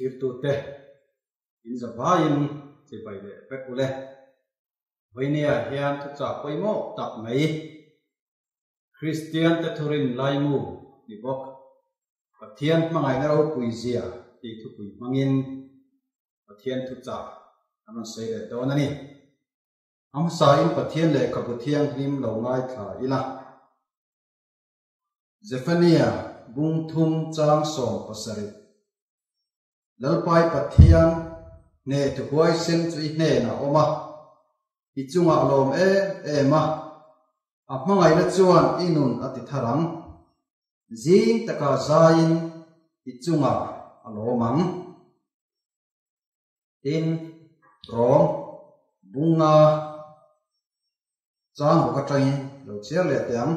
Thlirtute in zavaiin chibai leh vek ule. Vawinia hian thuchah pawimawh tak mai Kristiante thurin laimu ni bawk Pathian hmangaihna ropui zia tih thupui hmangin Pathian thuchah an rawn sawi leh dawn a ni. A hmasain Pathian lehkhabu thianghlim lo ngaithla ila. Zephaniah bung thum chang 17 Lalpai Pathian hneh thu huaisen chu i hnenah a awm a, i chungah a lawm em em a, a hmangaihna chuan i nun a ti thar ang. Zing takah zaiin i chungah a lawm ang. Tin, rawng bunga chang bawk atangin lo chhiar leh teh ang.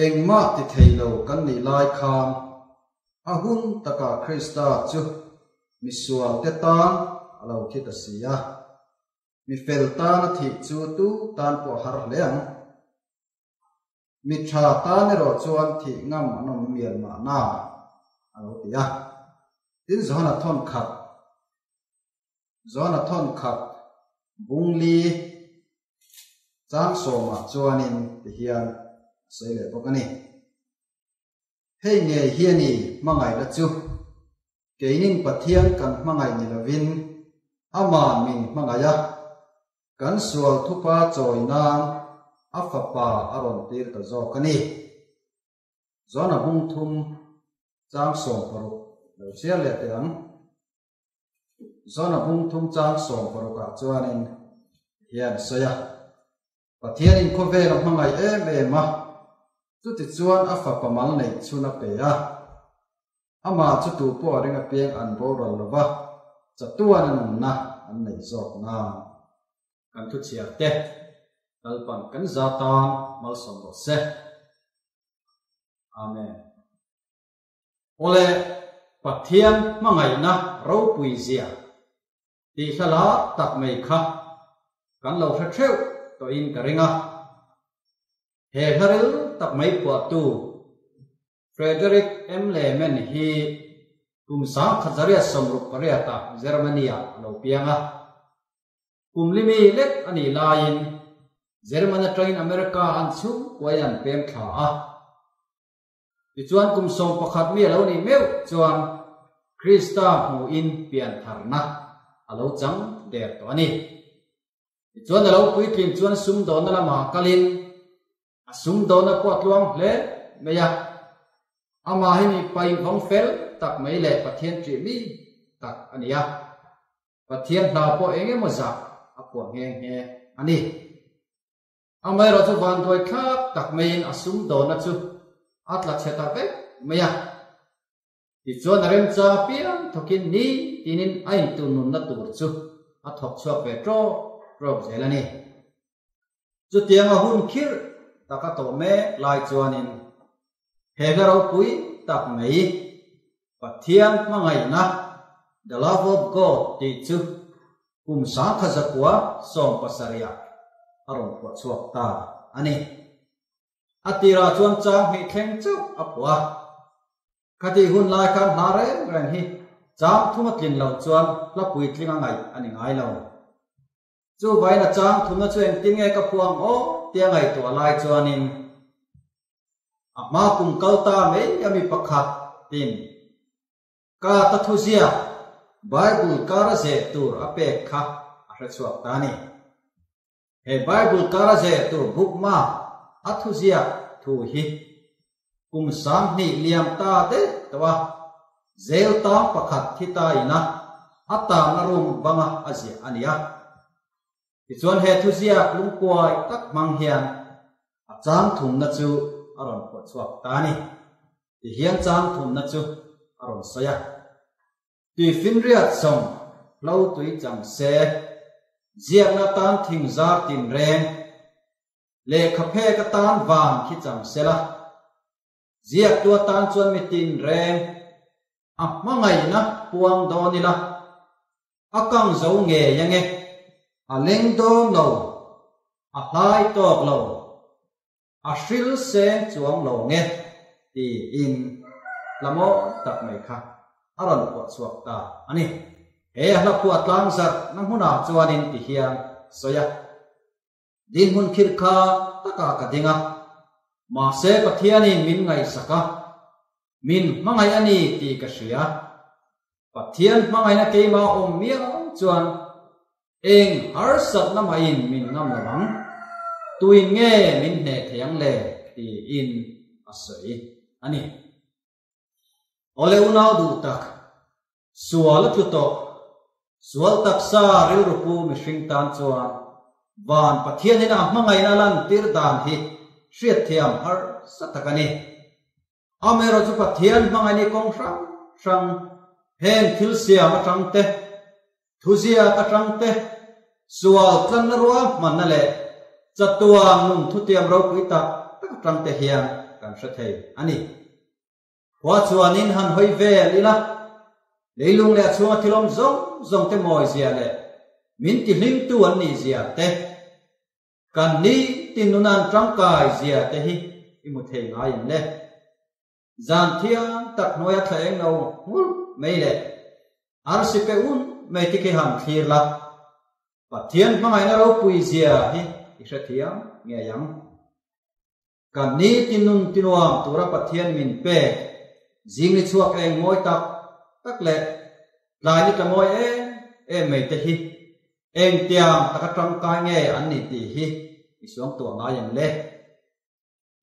Engmah ti thei lo kan nih lai khan a hun takah Krista chu misualte tan a lo thi ta si a. Mi fel tana thih chu tu tan pawh a har hle ang. Mi tha tan erawh chuan thih ngam an awm mial mahna, a lo ti a. Tin, Johana thawn khat, Johana thawn khat bungli chang sawmah chuanin ti hian a sawi leh bawk a ni. Hei ngei hi a ni hmangaihna chu, keinin Pathian kan hmangaih ni lovin Ama'n min hmangaih a, Kan sual thupa chawi nan a fapa a rawn tir ta zawk a ni. Zona bung thum chang 60 lo chhiar leh teh ang. Zona bung thum chang 60 ah chuanin hian a sawi a, Pathianin khawvel a hmangaih em em a, chutichuan a fapa mal neih chhun a pe a. Amah chu tu pawh a ring apiang an boral lo va, chatuan a nunna an nei zawk nan. Kan thuchhiar te Lalpan kan za tan malsawm rawh se. Amen. Awle, Pathian hmangaihna ropui zia tih hla tak mai kha kan lo hre theuh tawhin ka ring a. He hla ril tak mai phuahtu Frederick M. Lehman hi kum 1968 ah Germany ah a lo piang a. Kum limi lek a nih laiin German atangin America an chhungkuain an pem thla a. Tichuan kum 11 mi a lo nih meuh chuan Krista hmuhin piantharna a lo chang der tawh a ni. Tichuan a lo puitlin chuan sumdawnna lamah kalin A sumdawna pawh a tluang hle mai a, amah hi mi paihvawng fel tak mai leh Pathian ṭih mi tak a ni a, Pathian hla pawh eng emaw zah a phuah nghe nghe a ni. Amaherawhchu vanduai thlak tak maiin a sumdawna chu a tla chhe ta vek mai a, tichuan a remchang apiang thawkin ni tinin a intunnunna tur chu a thawk chhuak ve ṭawk ṭawk zel a ni. Chutiang a hun khirh tak a tawh mek lai chuanin he hla ropui tak mai Pathian hmangaihna, The Love of God, tih chu kum 1970 a rawn phuah chhuak ta a ni. A tirah chuan chang hnih thleng chauh a phuah a. Khatih hun lai khan hla reng reng hi chang thum a tlin loh chuan hla puitling a ngaih a ni ngai lo. Chu vain a chang thumna chu engtin nge ka phuang aw tia ngaihtuah lai chuanin a hma kum kal ta mai a mi pakhat tin ka ta thuziak Bible kar a zeh tur a pek kha a hre chhuak ta a ni. He Bible kar a zeh tur bookmark a thuziak thu hi kum 2000 liam ta daih tawh a, zel tang pakhat thi ta ina a tanna room banga a ziah a ni a. Tichuan he thuziak lungkuai tak hmang hian a chang thumna chu a rawn phuah chhuak ta a ni. Tihian chang thumna chu a rawn sawi a. Tuifinriat sawm hlo tui chang se, ziakna tan thing zar tin reng, Lehkha phek atan van khi chang sela, ziaktu atan chuan mi tin reng a hmangaihna puang dawn ila, a kang zo ngei ange, a leng dawn lo, a hlai tawk lo, a hril seng chuang lo nge, tiin. Hla mawi tak mai kha a rawn phuah chhuak ta a ni. He a hla phuah tlang zarh na hmunah chuanin ti hian sawi a. Dinhmun khirh kha takah ka ding a, mahse Pathianin min ngaihsak a, min hmangaih a ni tih ka hria. Pathian hmangaihna keimah awm miau chuan Eng harsatna mahin min ngam lo ang, tuin nge min hneh thei ang le? tiin a sawi a ni. Awle unau duh tak, sual a tlu tawh, sual taksa rilru pu mihring tan chuan van Pathianin a hmangaihna lantir dan hi hriatthiam harsa tak a ni. Amaherawhchu Pathian hmangaihni kawng hrang hrang heng thil siam atang te, thuziak atang te, sual tlanna ruahmanna leh chatuan nun thutiam ropui tak tak atang te hian kan hre thei a ni. Khua chuanin han hawi vel ila, leilung leh a chhunga thil awm zawng zawng te mawi zia leh min tihlimtu an nih zia te, Kan ni tin nunan tangkai zia te hi i hmu thei ngai em le? Zan thiang tak hnuaia thla eng lo nghulh mai leh arsi pe un mai te khi han thlir la, Pathian hmangaihna ropui zia hi i hrethiam ngei ang. Kan ni tin nun tinuam tura Pathian min pek zing ni chhuak eng mawi tak tak leh tlai ni tla mawi em em mai te hi engtiang taka tangkai nge an ni tih hi i suangtuah ngai em le?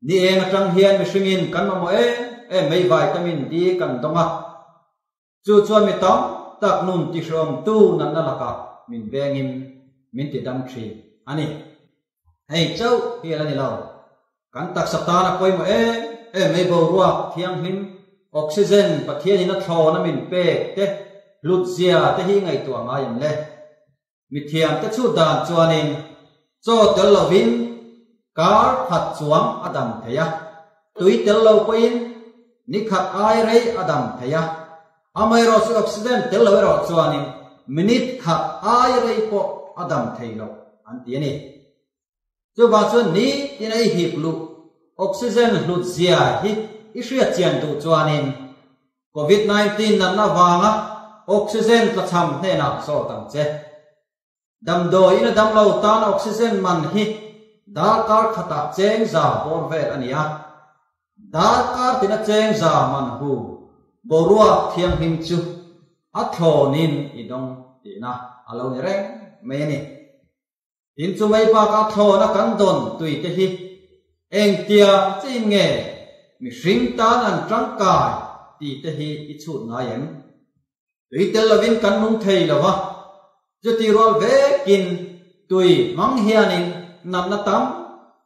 Ni eng atang hian mihringin kan mamawh em em mai vitamin D kan dawng a, chu chuan mi tam tak nun tihrawmtu natna lakah min vengin min tidam thin a ni. Hei chauh hi a la ni lo. Kan taksa tan a pawimawh em em mai boruak thianghlim, oxygen, Pathianin a thlawn a min pek te, hlutzia te hi ngaihtuah ngai em le? Mithiam te chhut dan chuanin chaw tel lovin kar khat chuang a dam thei a, tui tel lo pawhin ni khat ai rei a dam thei a, amaherawhchu oxygen tel lo erawh chuanin minute khat ai rei pawh a dam thei lo an ti a ni. Chuvang chuan ni tin a i hip luh oxygen hlut zia hi i hriat chian duh chuanin Covid 19 natna vanga oxygen tlachham hnenah zawt ang che. Damdawiin a damlo tan oxygen man hi darkar khatah cheng za bawr vel a ni a, darkar tina cheng za man hu boruak thianghlim chu a thlawnin i dawng tihna a lo ni reng mai a ni. Tin chu mai bakah thlawna kan dawn tui te hi engtia chiin nge mihring tan an tangkai tih te hi i chhut ngai em? Tui tel lovin kan nung thei lo va, chuti rual vekin tui hmang hianin natna tam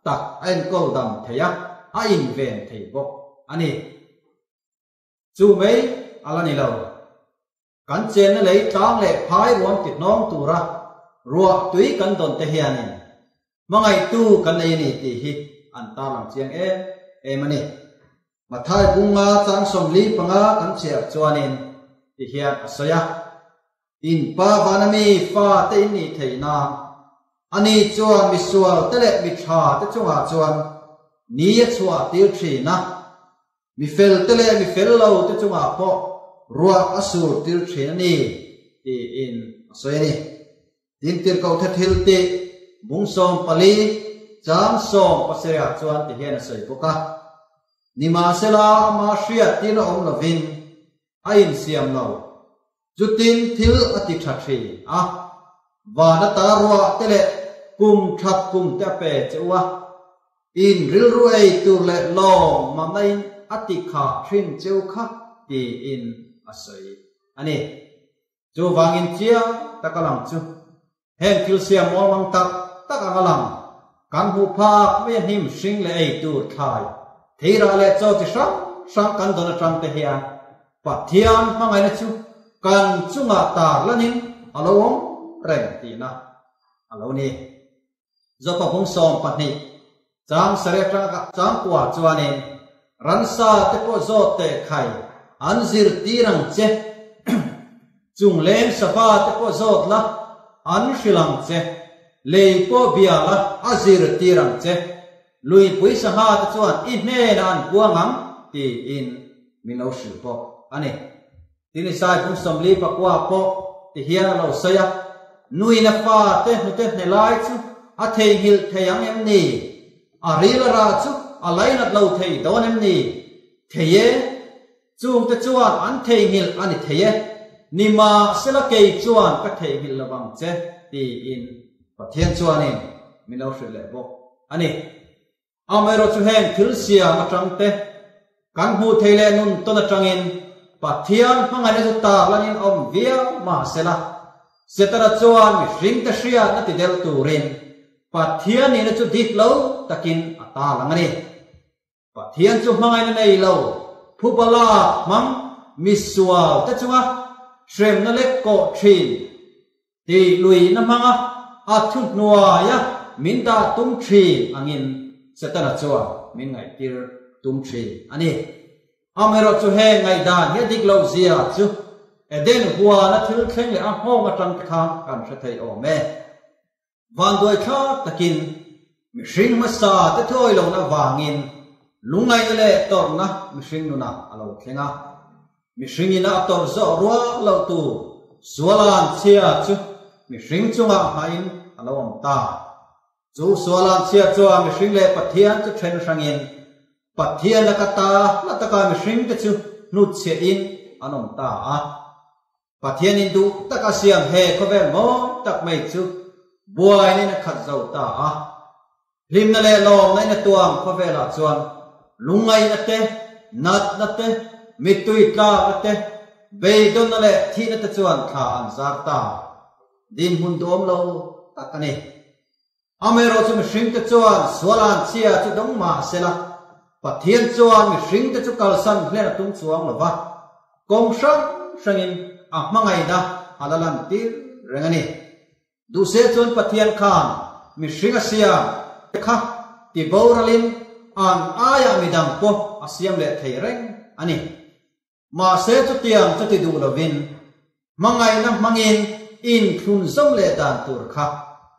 tak a enkawl dam thei a, a inven thei bawk a ni. Chu mai a la ni lo. Kan chenna lei tlang leh phai ruam ti hnawng tura ruah tui kan dawn te hianin hmangaihtu kan nei a ni tih hi an tarlang chiang em em a ni. Mathai bunga chang 45 kan chhiar chuanin ti hian a sawi a, In pa vana mi fa te in nih theih nan ani chuan misual te leh mitha te chungah chuan ni a chhuah tir thin a, Mi fel te leh mi fel lo te chungah pawh ruah a sur tir thin a ni, tiin a sawi a ni. Tin, tirhkohthe thil tih bung 14 chang 17 ah chuan ti hian a sawi bawk a, Nimahsela ama hriat tirna awm lovin a insiam lo, chutin thil a ti tha thin a, van ata ruah te leh kum that kum te a pe che u a, In rilru ei tur leh lawm mamnain a ti khah thin cheu kha tiin a sawi a ni. Chuvangin chiang tak a lang chu heng thil siam mualmang tak tak ang a lang kan hmuh phak mai a hnim hring leh ei tur thlai theirah leh chaw chi hrang hrang kan dawn atang te hian Pathian hmangaihna chu kan chungah tar lanin a lo awm reng tihna a lo ni. Zawpa bung 12 chang sarih atanga chang kua chuanin ransa te pawh zawt teh khai an zirtir ang che, chungleng sava te pawh zawt la an hrilh ang che, lei pawh bia la a zirtir ang che, luipui sangha te chuan i hnenah an puang ang tiin. min lo hrilh bawk a ni. Tin Isai bung 49 pawh ti hian a lo sawi a, Nuin a fate hnute hne lai chu a theihnghilh thei ang em ni? A ril a rah chu a lainat lo thei dawn em ni? Thei e! Chungte chuan an theihnghilh a ni thei e, nimahsela kei chuan ka theihnghilh lo vang che, tiin Pathian chuanin min lo hrilh leh bawk a ni. Amaherawhchu heng thil siam atangte kan hmuh theih leh nun tawn atangin Pathian hmangaihna chu tarlanin a awm viau mahsela, Setana chuan mihringte hriatna ti delh turin Pathian nihna chu dik lo takin a tarlang a ni. Pathian chu hmangaihna nei lo, phuba lak hmang misual te chunga hremna lek kawh thin tih luihna hmanga a thuhnuaia min dah tum thin angin Setana chuan min ngaihtir tum thin a ni. Amaherawhchu chu heng ngaihdan hi a dik loh zia chu Eden huana thil thleng leh a nghawng atang te khan kan hre thei awm e. Vanduai thlak takin mihring hmasa te thuawi lohna vangin lungngaihna leh tawrhna mihring nunah a lo thleng a. Mihring ina a tawrh zawh rual loh tur sualan chhia chu mihring chungah hmain a lo awm ta. Chu sualan chhia chuan mihring leh Pathian chu then hrangin Pathian laka ta hla taka mihringte chu hnutchhiahin an awm ta a. Pathianin duh tak a siam he khawvel mawi tak mai chu buainin a khat zo ta a. Hlimna leh lawmna in a tuam khawvelah chuan lungngaihna te, natna te, mittui tlakna te, beidawnna leh thihna te chuan thla an zar ta. Dinhmun duhawm lo tak a ni. Amaherawhchu mihringte chuan sual an chhia chu dawng mah sela, Pathian chuan mihringte chu kalsan hlen a tum chuang lo va, kawng hrang hrangin a hmangaihna a la lantir reng a ni. Duhse chuan Pathian khan mihring a siam te kha ti boralin an aiah midang pawh a siam leh thei reng a ni. Mahse chutiang chu ti duh lovin hmangaihna hmangin inthlun zawm leh dan tur kha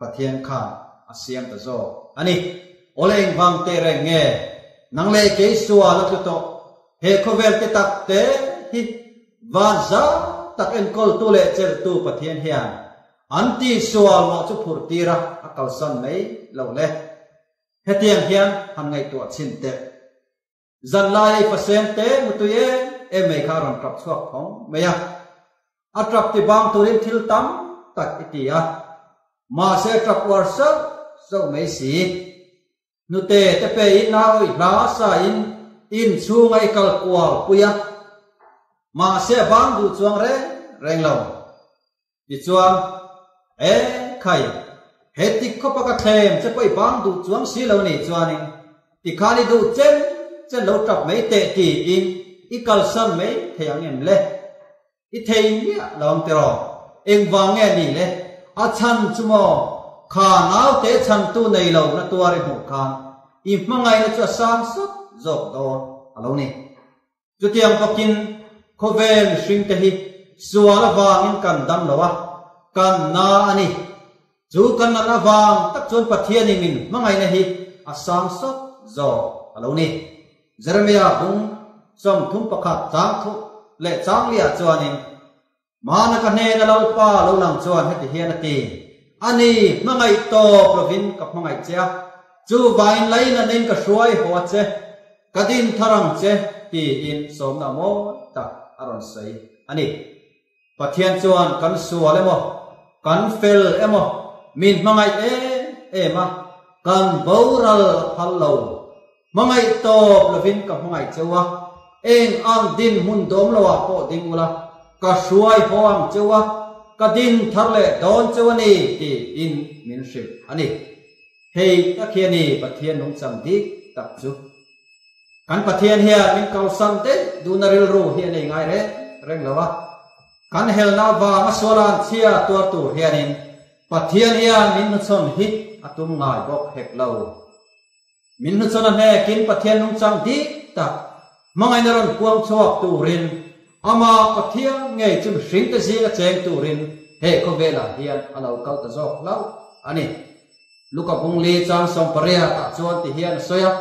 Pathian khan a siam ta zawk a ni. Awle engvang teh reng nge nang leh kei sual a tlu tawh he khawvel te tak te hi van zau tak enkawltu leh chelhtu Pathian hian an tihsual mawh chu phurh tira a kalsan mai loh le? Hetiang hian han ngaihtuah chhin teh. Zan lai ei fasem te mutui em em mai kha a rawn tap chhuak phawng mai a. A tap ti bang turin thil tam tak i ti a. Mahse a tap uar sauh sauh mai si. Hnute te pe in a awih hla sa in in chhunga i kal kual pui a. Mahse a bang duh chuang reng reng lo. Tichuan, E khai, he tik khawpa ka thlem che pawh i bang duh chuang si lo nih chuanin tikhan i duh chen chen lo tap mai teh tiin i kalsan mai thei ang em le? I thei miah lo ang tiraw? Engvang nge ni le? A chhan chu maw, kha naute chhantu nei lo na tuar i hmuh khan i hmangaihna chu a sang sawt zawk dawn a lo ni. Chutiang bawkin khawvel mihringte hi sual avangin kan dam lo a, kan na a ni. Chu kan nat avang tak chuan Pathianin min hmangaihna hi a sang sawt zawk a lo ni. Jeremiah bung 31 chang thuh leh chang liah chuanin, Hmana ka hnena Lalpa lo lang chuan heti hian a ti, A ni, hmangaih tawp lovin ka hmangaih che a, chuvangin lainanin ka hruai haw a che, ka din thar ang che, tiin sawmna mawi tak a rawn sawi a ni. Pathian chuan kan sual emaw, kan fel emaw, min hmangaih em em a, kan boral a phal lo. Hmangaih tawp lovin ka hmangaih cheu a, eng ang dinhmun dawm lo ah pawh ding ula, ka hruai haw ang cheu a, ka din thar leh dawn cheu a ni tiin min hrilh a ni. Hei tak hi a ni Pathian nungchang dik tak chu. Kan Pathian hian min kalsan daih duhna rilru hi a nei ngai reng reng lo a, kan helna avanga sualan chhia tuar tur hianin Pathian hian min hnuchhawn hi a tum ngai bawk hek lo. Min hnuchhawn a hnekin Pathian nungchang dik tak hmangaihna rawn puang chhuak turin Amah Pathian ngei chu mihringte zinga cheng turin he khawvelah hian a lo kal ta zawk hlauh a ni. Luka bung li chang 18 ah chuan ti hian a sawi a.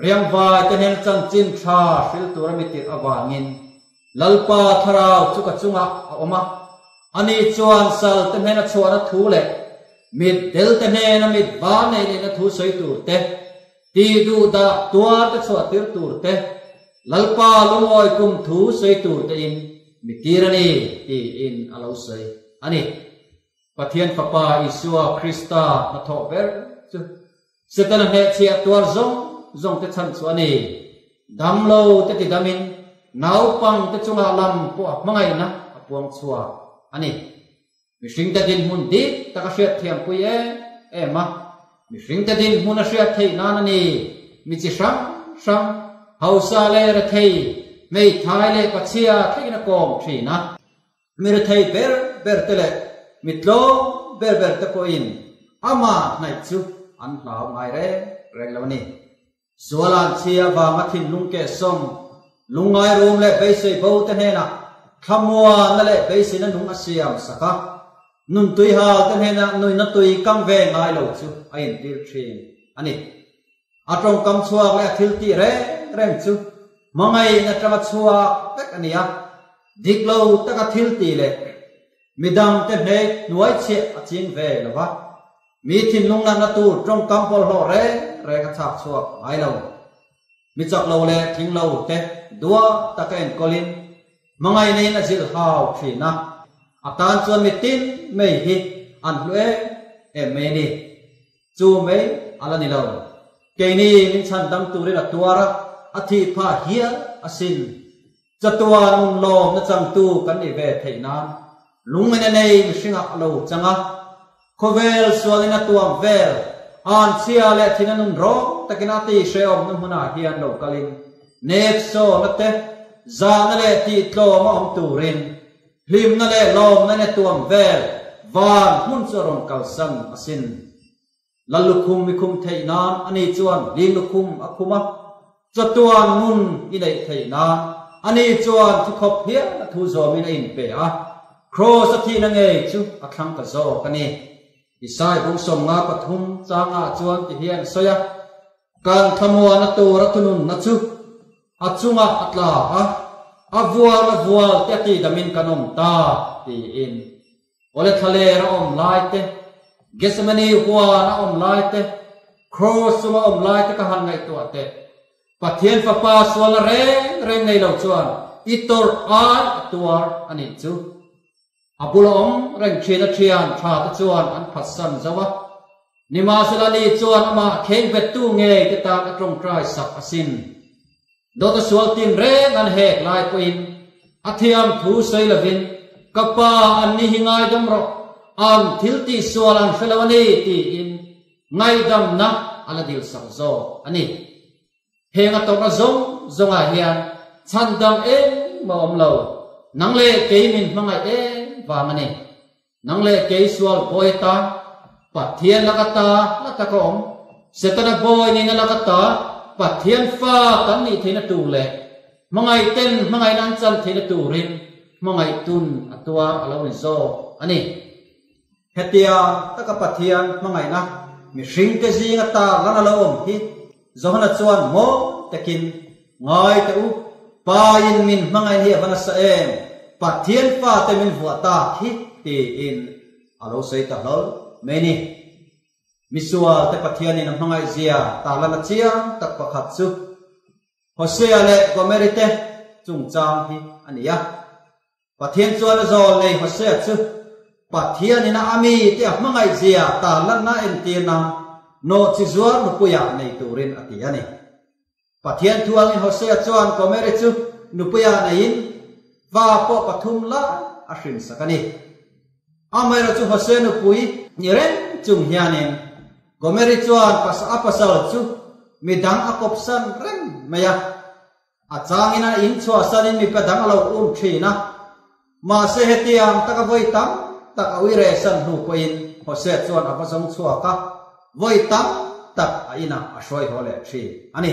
Riangvai te hnena chanchin tha hril tura mi tirh avangin Lalpa thlarau chu ka chungah a awm a, ani chuan sal te hnena chhuahna thu leh mit del te hnena mit va nei lehna thu sawi tur te, ti duh dah tuar te chhuah tir tur te, Lalpa lungawi kum thu sawi tur tein mi tir a ni tiin a lo sawi a ni. Pathian Fapa Isua Krista hnathawh ber chu Setana hnehchhiah tuar zawng zawng te chhan chu a ni. Damlo te tidamin naupang te chungah lam pawh a hmangaihna a puang chhuak a ni. Mihring te dinhmun dik tak a hriat thiampui em em a, mihring te dinhmun a hriat theih nan a ni. Mi chi hrang hrang, hausa leh rethei, hmeithai leh pachhia thlengin a kawm thin a. Mi rethei ber ber te leh mi tlawm ber ber te pawhin amah hnaih chu an hlau ngai reng reng lo a ni. Sualan chhia vanga thinlung kehsawm, lungngai rum leh beisei bo te hnenah thlamuanna leh beiseina nung a siam sak a, nun tui hal te hnenah nuina tui kang ve ngai lo chu a intir thin a ni. A tawngkam chhuak leh a thil tih reng reng chu hmangaihna atanga chhuak vek a ni a, dik lo taka thil tih leh midangte hmei hnuai chhiah a ching ve lo va, mi thinlung natna tur tawngkam bawlhhlawh reng reng a chhak chhuak ngai lo. Mi chak lo leh tling lo te duah taka enkawlin hmangaihna in a zilh hau thin a, a tan chuan mitin mai hi an hlu em em mai a ni. Chu mai a la ni lo. Keini min chhan dam turin a tuar a, a thih phah hial asin. Chatuan nun lawmna changtu kan nih ve theih nan lungin a nei mihringah a lo chang a. Khawvel sualin a tuam vel, an chhia leh thin a nun rawng takin a ti hrehawmna hmunah hian lo kalin nep sawna te, zahna leh tihtlawm a awm turin Hlimna leh lawmna ne tuam vel van hmun chu a rawn kalsan asin. Lal lukhum i khum theih nan ani chuan hlim lukhum a khum a, chatuan nun i neih theih nan ani chuan thikhawp hial a thu zawmin a inpe a, Kraws a thihna ngei chu a thlang ta zawk a ni. Isai bung 53 changah chuan ti hian a sawi a, Kan thlamuana tur a thununna chu A chungah a tla a, a vual a vual te a tihdamin kan awm ta, tiin. Awle thlaler a awm lai te, Gethsemane huan a awm lai te, Kraws chunga awm lai te ka han ngaihtuah teh. Pathian Fapa sualna reng reng nei lo chuan i tawrh ai a tuar a nih chu. A bula awm reng thin a thian tha te chuan an phatsan zo a. Nimahsela ni chuan amah kheng bettu ngei te tan a tawngtai sak asin. Dawta sual tin reng an hek lai pawhin a thiam thu sawi lovin, Ka pa, an ni hi ngaidam rawh, an thil tih sual an hre lo a ni, tiin ngaihdamna a la dil sak zawk a ni. Heng a tawrhna zawng zawngah hian chhan dang engmah awm lo, nang leh kei min hmangaih em vang a ni. Nang leh kei sual bawi ata, Pathian lak ata la tak a awm. Setana bawi nihna lak ata Pathian fa kan nih theihna tur leh hmangaihten hmangaihna an chan theihna turin hmangaihtun a tuar a lo ni zawk a ni. Hetia taka Pathian hmangaihna mihringte zinga tar lan a lo awm hi Johana chuan mawi takin Ngai teh u, Pa in min hmangaih hi a va nasa em, Pathian fate min vuah tak hi tiin a lo sawi ta hlawl mai ni. Misual te Pathian in a hmangaih zia tarlan a chiang tak pakhat chu Hosea leh Gomeri te chungchang hi a ni a. Pathian chuan a zawl nei Hosea chu Pathian in a ami te a hmangaih zia tarlanna entir nan nawhchi zuar nupuia nei turin a ti a ni. Pathian thu angin Hosea chuan Gomeri chu nupuia neiin va pawh pathum lai a hrinsak a ni. Amaherawh chu Hosea nupui ni reng chung hianin Gomeri chuan a pasal chu midang a kawpsan reng mai a. A changin a in chhuahsanin mipa dang a lo um thin a, mahse hetiang taka vawi tam tak a ui rehsan hnu pawhin Hosea chuan a va zawng chhuak a, vawi tam tak a inah a hruai haw leh thin a ni.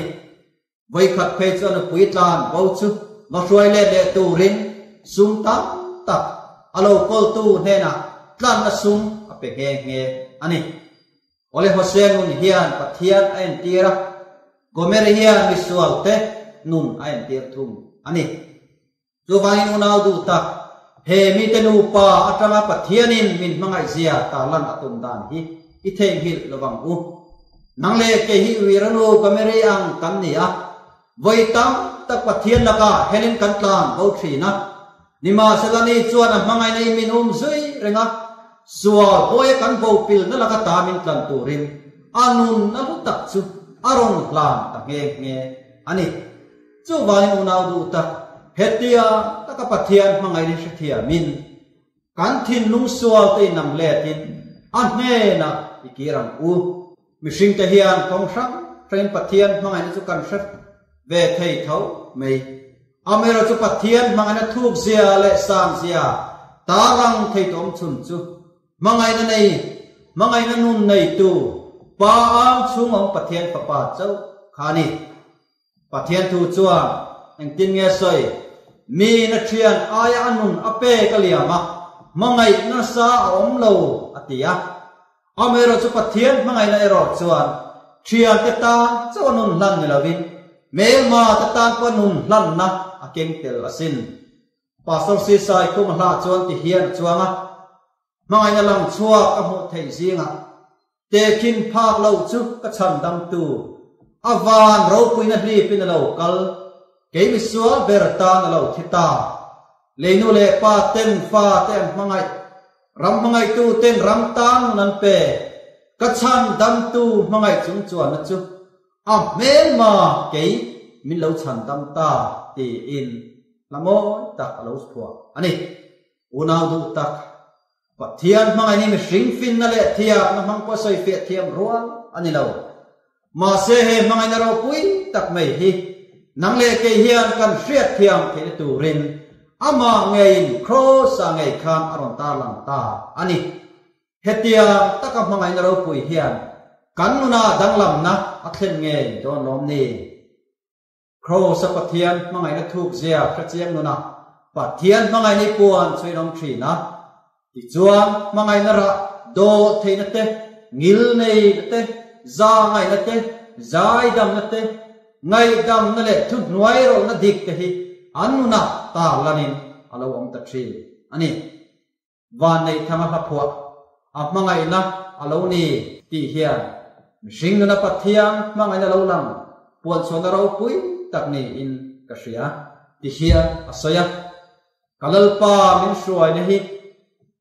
Vawi khat phei chu a nupui tlan bo chu va hruai let leh turin sum tam tak a lo kawltu hnenah tlanna sum a pe nghe nghe a ni. Awle Hosea nun hian Pathian a entir a. Gomer hian misualte nun a entir thung a ni. Chuvangin unau duh tak, he mite nupa atanga Pathianin min hmangaihzia tarlan a tum dan hi i theihnghilh lovang u. Nang leh kei hi Uiranu Gomeri ang kan ni a, vawi tam tak Pathian lakah helin kan tlan bo thin a. Nimahsela ni chuan a hmangaihna in min um zui reng a, sual bawia kan bo pilna laka ta min tlan turin a nunna hlu tak chu a rawn hlan ta nghe nghe a ni. Chuvangin unau duh tak, hetia taka Pathian hmangaihna hrethiamin kan thinlung sual te inam letin a hnenah i kir ang u. Mihringte hian kawng hrang hrangin Pathian hmangaihna chu kan hre ve thei tho mai. Amaherawhchu chu Pathian hmangaihna thukzia leh sangzia tarlang thei tawm chhun chu hmangaihna nei, hmangaihna nun neitu Pa ang chhungawm Pathian Fapa chauh kha a ni. Pathian thu chuan engtin nge sawi? Mi na thian aia a nun a pek a liam a, hmangaih nasa a awm lo a ti a. Amaherawhchu Pathian hmangaihna erawh chuan thiante tan chauh a nun hlan ni lovin hmelma te tan pawh a nun hlanna a keng tel asin. Pastor Sisai khum a hlah chuan ti hian a chuang a, Hmangaihna lang chhuak a hmuh theih zingah Tehkhin phak loh chu ka chhan damtu, a van ropuina hlipin a lo kal, kei misual ber tan a lo thi ta. Leinu leh pa ten fa te an hmangaih, ram hmangaihtu ten ram tan nun an pe, ka chhan damtu hmangaih chung chuanna chu a hmelma kei min lo chhan dam ta tiin hla mawi tak a lo chhuah a ni. Unau duh tak, Pathian hmangaih ni mihring finna leh thiamna hmang pawh sawi fiah thiam rual a ni lo. Mahse he hmangaihna ropui tak mai hi nang leh kei hian kan hriat thiam theihna turin amah ngeiin Kraws-ah ngei khan a rawn tarlang ta a ni. Hetiang taka hmangaihna ropui hian kan nunah danglamna a thlen ngei dawn lawm ni? Kraws-a Pathian hmangaihna thuk zia hrechiang nuna Pathian hmangaihna i puan chu in awm thin a. Tichuan, hmangaihna rah dawh theihna te, ngil neihna te, za ngaihna te, zaidamna te, ngaihdamna leh thuhnuai rawlhna dik te hi an nunah tarlanin a lo awm ta thin a ni. Vanneihthanga hla phuah a hmangaihna a lo ni tih hian mihring nuna Pathian hmangaihna lo lang puanchhuahna ropui tak niin ka hria ti hian a sawi a. Ka Lalpa min hruaina hi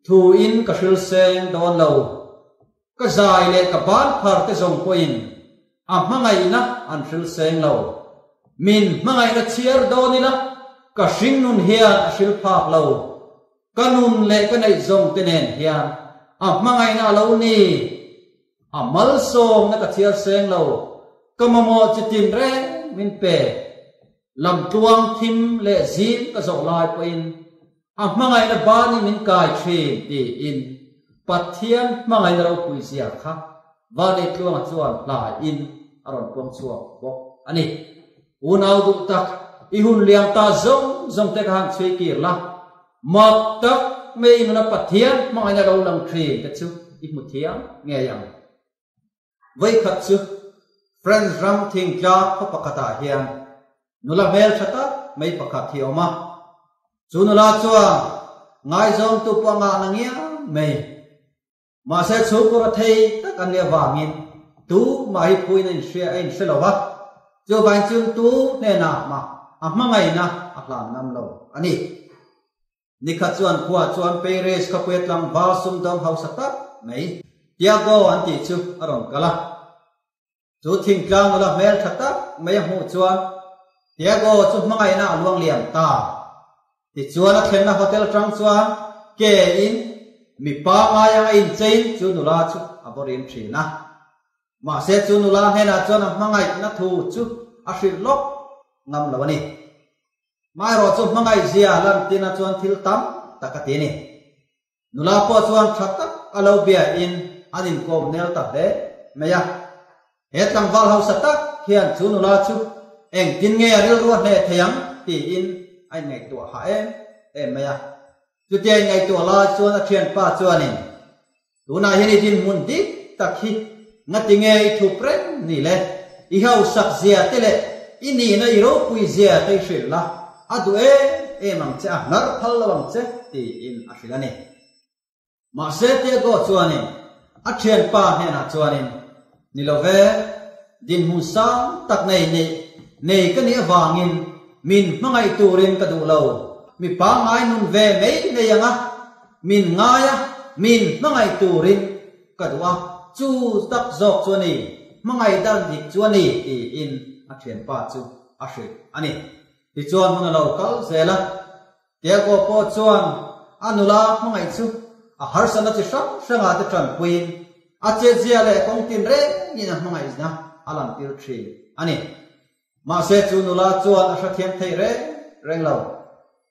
thu in ka hril seng dawn lo. Ka zai leh ka ban phar te zawng pawhin a hmangaihna an hril seng lo. Min hmangaihna chhiar dawn ila ka hringnun hian a hril phak lo. Ka nun leh ka neih zawng te nen hian a hmangaihna a lo ni. A malsawmna ka chhiar seng lo. Ka mamawh chitin reng min pe. Lamtluang thim leh zim ka zawh lai pawhin A hmangaihna banin min kai thin tiin Pathian hmangaihna ropui zia kha Vanneitluanga chuan hlaiin a rawn puang chhuak bawk a ni. Unau duh tak, i hun liam ta zawng zawng te kha han chhui kir la, mak tak mai nuna Pathian hmangaihna ro lang thin te chu i hmu thiam ngei ang. Vawikhat chu France ram thingtlang khaw pakhatah hian nula hmel tha tak mai pakhat hi a awm a. Chu nula chuan ngaizawngtu pawh a ngah na ngiang mai. Mahse chhungkura thei tak an nih avangin tu mah hi phuin a inhria a inhre lo va, chuvangin chun tu hnenah mah a hmangaihna a hlan ngam lo a ni. Nikhat chuan khua chuan Paris khawpuia tlangval sumdawng hausa tak mai Tiago an tih chu a rawn kal a. Chu thingtlang nula hmel tha tak mai a hmuh chuan Tiago chu hmangaihna a luang liam ta. Tichuan a thlenna hotel tang chuan ke in mipa ngai anga inchein chu nula chu a bawrin thin a. Mahse chu nula hnenah chuan a hmangaihna thu chu a hrilh lawk ngam lo a ni. Maherawh chu hmangaihzia lantina chuan thil tam tak a ti a ni. Nula pawh chuan tha tak a lo biain an inkawm nel ta hle mai a. He tlangval hausa tak hian chu nula chu engtin nge a rilru a hneh thei ang tiin a inngaihtuah hah em em mai a. Chutia inngaihtuah lai chuan a thianpa chuanin, Tunah hian i dinhmun dik tak hi ngatinge i thup reng ni le? i hausak zia te leh i nihna i ropui zia te i hrilh la, a duh em em ang che, a hnar phal lo ang che, tiin a hrilh a ni. Mahse Tiago chuanin a thianpa hnenah chuanin, Ni lo ve, dinhmun sang tak nei nih nei ka nih avangin min hmangaih turin ka duh lo, mi pangngai nun ve mai mai ang a, min ngai a, min hmangaih turin ka duh a, chu tak zawk chu a ni, hmangaih dan dik chu a ni, tiin a thianpa chu a hrilh a ni. Tichuan hun a lo kal zel a. Tiago pawh chuan a nula hmangaih chu a harsatna chi hrang hrangah te tanpuiin a chetzia leh kawng tin rengin a hmangaihna a lantir thin a ni. Mahse chu nula chuan a hrethiam thei reng reng lo.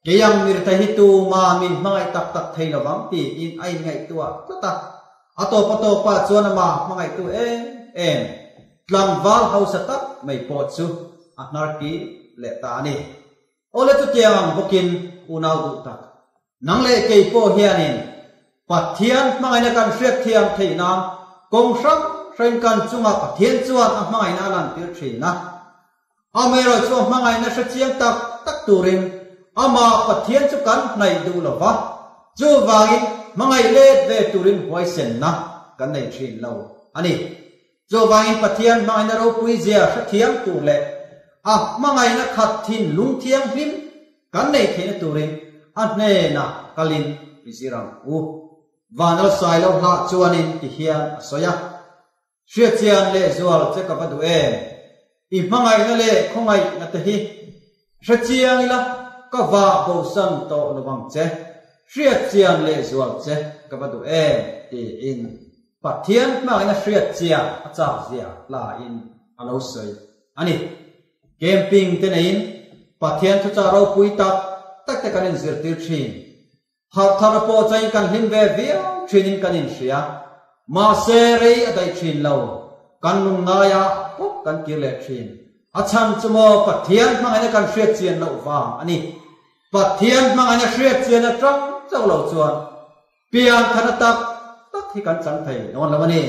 Kei ang mirte hi tuma min hmangaih tak tak thei lovang tiin a inngaihtuah tlat a. A tawp a tawpah chuan amah hmangaihtu em em tlangval hausa tak mai pawh chu a hnar kir leh ta a ni. Awle chutiang ang bawkin unau duh tak, nang leh kei pawh hianin Pathian hmangaihna kan hriatthiam theih nan kawng hrang hrangin kan chungah Pathian chuan a hmangaihna a lantir thin a. Amaherawhchu a hmangaihna hrechiang tak tak turin amah Pathian chu kan hnaih duh lo va, chuvangin hmangaih let ve turin huaisenna kan nei thin lo a ni. Chuvangin Pathian hmangaihna ropui zia hrethiam tur leh a hmangaihna khat thinlung thianghlim kan nei theihna turin a hnenah kalin i zir ang u. Vanal Sailo hlah chuanin ti hian a sawi a, Hriatchian lehzual che ka va duh em? I hmangaihna leh khawngaihna te hi hrechiang ila ka vah bosan tawh lo vang che, hriatchian lehzual che ka va duh em? tiin Pathian hmangaihna hriatchian a chak zia hlain a lo sawi a ni. Camping te neiin Pathian thuchah ropui tak tak te kan inzirtir thin. Harh thar pawh chain kan hlim ve viau thinin kan inhria. Mahse rei a daih thin lo, kan nun ngaiah pawp kan kir leh thin. A chhan chu maw Pathian hmangaihna kan hriat chian loh vang a ni. Pathian hmangaihna hriat chian atang chauh lo chuan pian thana tak tak hi kan chang thei dawn lo a ni.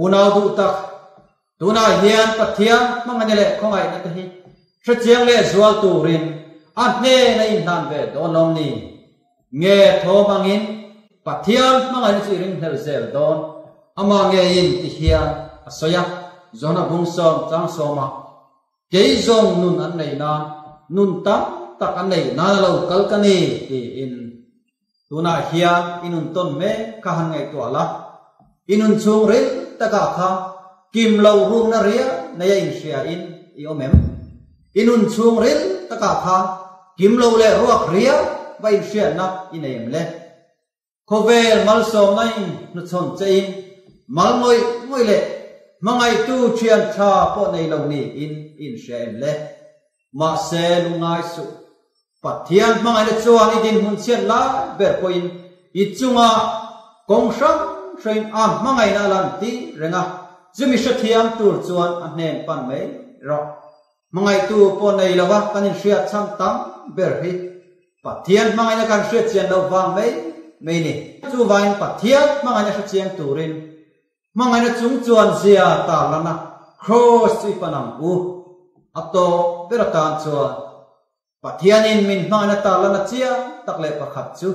Unau duh tak, Tunah hian Pathian hmangaihna leh khawngaihna te hi hrechiang leh zual turin a hnen a inhlan ve dawn lawm ni? Nge thawm angin Pathian hmangaihna chu i ringhlel zel dawn? Amah ngeiin ti hian a sawi a, Johana bungsawm changsawma kei zawng nun an nei nan, nun tam tak an nei nan a lo kal ka ni tiin. Tunah hian i nun tawn mek kha han ngaihtuah la, i nun chhung ril takah kha kim lo rukna rial nei a inhria in i awm em? I nun chhung ril takah kha kim lo leh ruak rial va inhriatna i nei em le? Khawvel malsawmna in hnuchhawn che in mal ngawih ngawih leh hmangaihtu thian tha pawh nei lo niin i inhria em le? Mahse lungngai suh. Pathian hmangaihna chuan i dinhmun chhiat lai ber pawhin i chunga kawng hrang hrangin a hmangaihna a lan ti reng a, chumi hrethiam tur chuan a hnen pan mai rawh. Hmangaihtu pawh nei lova kan inhriat chhan tam ber hi Pathian hmangaihna kan hriat chian loh vang mai mai ni. Chuvangin Pathian hmangaihna hrechiang turin Hmangaihna chung chuan zia tarlana Kraws chu i pan ang u. A tawp ber atan chuan Pathianin min hmangaihna tarlana chiang tak leh pakhat chu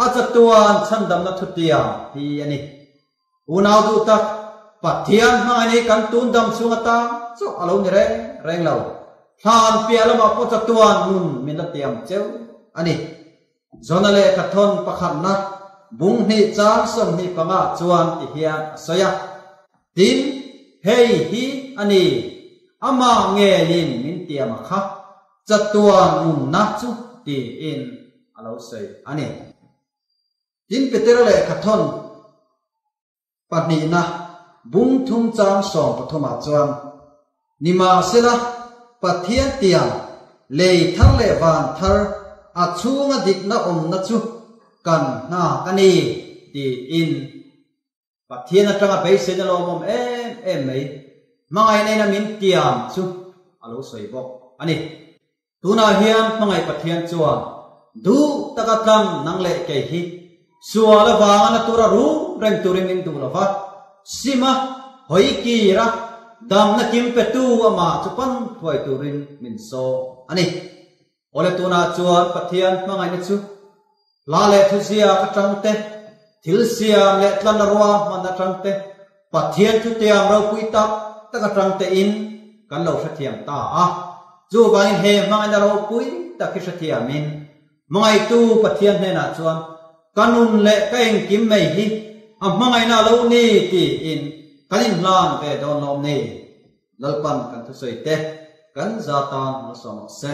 a chatuan chhandamna thutiang hi a ni. Unau duh tak, Pathian hmangaihna hi kan tun dam chhung atan chauh a lo ni reng reng lo. Thlan piah lamah pawh chatuan nun min la tiam cheu a ni. Jona lehkha thawn pakhatna bung hnih chang 25 chuan ti hian a sawi a, Tin, hei hi a ni, amah ngeiin min tiam a kha, chatuan nunna chu tiin a lo sawi a ni. Tin, Petera lehkha thawn Pahnihna, bung thum chang 13 chuan, Nimahsela, Pathian tiang, lei thar leh van thar, a chhunga dikna awmna chu kan nghak a ni, tiin Pathian atanga beiseina lawmawm em em mai, hmangaihna ina min tiam chu a lo sawi bawk a ni. Tunah hian hmangaih Pathian chuan duh taka tlang nang leh kei hi sual avanga na tura rum reng turin min duh lo va, sim a, hawi kir a, Damna kim petu amah chu pan thuai turin min sawm a ni. Awle tunah chuan Pathian hmangaihna chu hla leh thuziak atang te, thil siam leh tlanna ruahman atang te, Pathian thutiam ropui tak tak atang te in kan lo hrethiam ta a. Chuvangin he hmangaihna ropui tak hi hrethiamin hmangaihtu Pathian hnenah chuan ka nun leh ka engkim mai hi a hmangaihna a lo ni tiin kan inhlan ve dawn lawm ni? Lalpan kan thusawi te kan za tan hmasawm rawh se.